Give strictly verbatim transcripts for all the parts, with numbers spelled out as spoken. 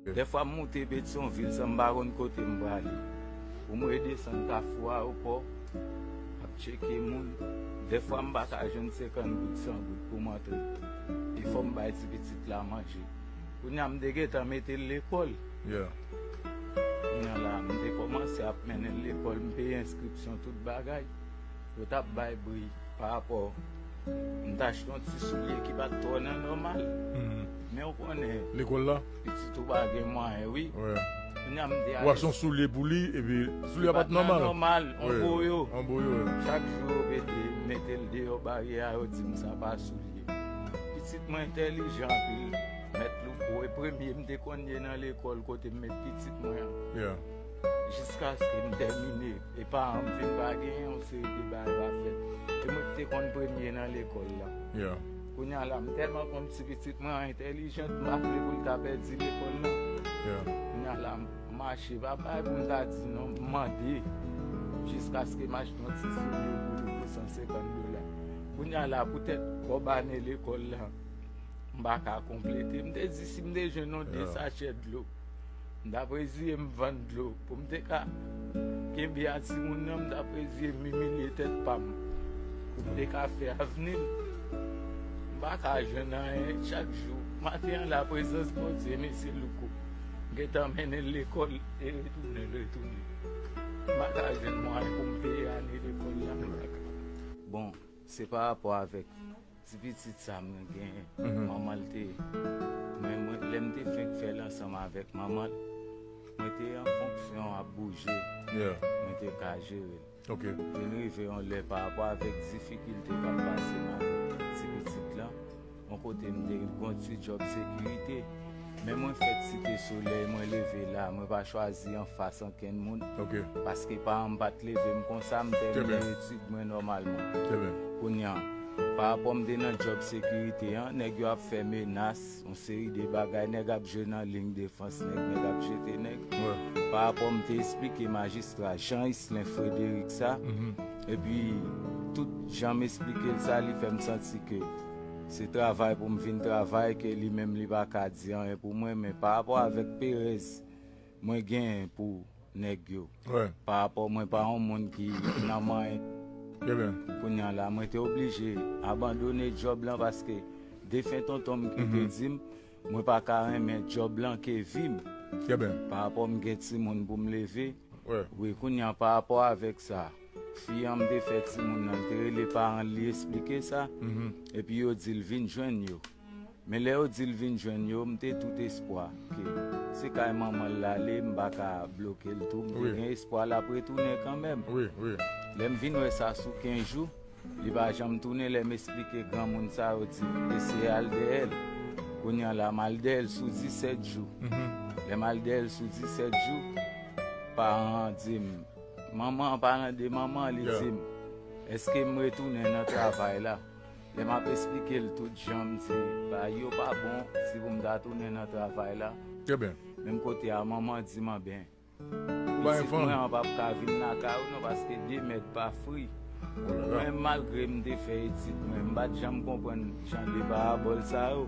Dèfwa m moute Petyonvil san m pa konn kote m prale. Pou m redesann Kafou Ayewopò, ap tcheke moun. Dèfwa m pa ka jwenn senkant goud, san goud pou m antre. Pi fò m bay ti pitit la manje. Kounye a m te gentan mete l lekòl. Kounye a la, m te kòmanse ap mennen l lekòl, m peye enskripsyon, tout bagay. Yo t ap bay bri pa rapò. M t achte yon ti soulye ki pa t twò nan nòmal. Men ou konnen, lekòl la, pitit ou pa gen mwayen, wi. Kounye a m te ale. Ou achte yon soulye pou li, epi soulye a pa t nòmal. Nòmal, yon boyo. Yon boyo, wi. Chak jou yo mete, mete l deyò baryè a, yo di m sa pa soulye. Pitit mwen entèlijan anpil. Mèt Louko, e premye m te konn ye nan lekòl kote m met pitit mwen an. Jiskaske m tèmine, e paran m vin pa genyen, yon seri de bagay pa fèt. E mwen ki te konn premye nan lekòl la. Kounye a la, m tèlman konn ti pitit mwen an entèlijan, m pa vle pou l ta pèdi lekòl la. Kounye a la, m mache, pa bay pou m ta di non, m mande. Jiskaske m achte yon ti soulye pou li pou san senkant dola. Kounye a la, poutèt kòb ane lekòl la, m pa ka konplete. M te di si m te jwenn yon de sachè dlo, m t ap reziye m vann dlo pou m te ka kenbe a timoun nan, m t ap reziye m imilye tèt pa m pou m te ka fè avni l. M pa ka jwenn anyen chak jou. Maten an la, prezans Bondye, mesye Louko, m gentan mennen l lekòl e retounen l retounen. M pa ka jwenn mwayen pou m peye ane lekòl la, m pa ka. Bon, se pa rapò avèk ti pitit sa mwen genyen, manman l te, mwen, mwen, lè m te fenk fè l ansanm avèk manman l, mwen te an fonksyon ap bouje, mwen te ka jere l. Vin rive yon lè pa rapò avèk difikilte k ap pase m avèk ti pitit lan, yon kote m te gon ti djòb sekirite, men mwen fèk Site Solèy, mwen leve la, mwen pa chwazi anfas ankenn moun. Paske paran m pa t leve m konsa, m tèmine etid mwen nòmalman. Kounye a, pa rapò m te nan djòb sekirite an, nèg yo ap fè menas, yon seri de bagay, nèg ap jwe nan liy defans nèg, nèg ap jete nèg. Pa rapò m te esplike majistra Jean Islin Frederick sa, epi tout jan m esplike l sa, li fè m santi ke se travay pou m vin travay, ke li menm li pa ka di anyen pou mwen, men pa rapò avèk perèz mwen genyen pou nèg yo. Pa rapò mwen pa yon moun ki nan manyen. Kounye a la, mwen te oblije abandone djòb lan paske defen tonton m ki te di m, mwen pa ka renmen djòb lan ke vi m. Pa rapò m gen timoun pou m leve. Wi, kounye a pa rapò avèk sa, fi an m te fè timoun nan, li te rele paran l, li esplike sa, epi yo di l vin jwenn yo. Men lè yo di l vin jwenn yo, m te tout espwa ke se kay manman l l ale, m pa ka bloke l tou. M te gen espwa l ap retounen kanmenm. Lè m vin wè sa sou kenz jou, li pa janm tounen. Lè m esplike granmoun sa, yo di m eseye al dèyè l. Kounye a la, m al dèyè l sou disèt jou. Lè m al dèyè l sou disèt jou, paran an di m, manman an, palan de manman an, li di m, èske m retounen nan travay la? Lè m ap esplike l tout jan m di bagay yo pa bon, si pou m ta tounen nan travay la, menm kote a manman di m, anben, pitit mwen an p ap ka vin lakay ou non, paske de mèg pa fri. Mwen, malgre m te fè etid mwen, m pa t janm konprann jan de parabòl sa yo.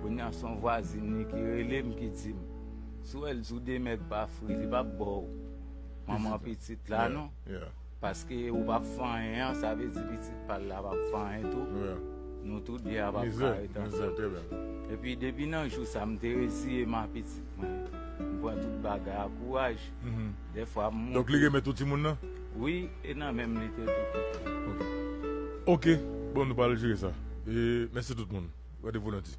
Kounye a, se yon vwazin li ki rele m, ki di m, si w wè l di w de mèg pa fri, li p ap ba w manman pitit la non. Paske ou p ap fè anyen an, sa vle di pitit pa l la p ap fè anyen tou. Nou tou de a p ap ka ret ansanm. Epi depi nan jou sa, m te reziye m a pitit mwen. M pran tout bagay a kouraj. Dèfwa m monte. Donk li remèt ou timoun nan? Wi, e nan men m li te tou kite. Ok. Ok. Bon, nou pral jere sa. E mèsi tout moun. Randevou lendi.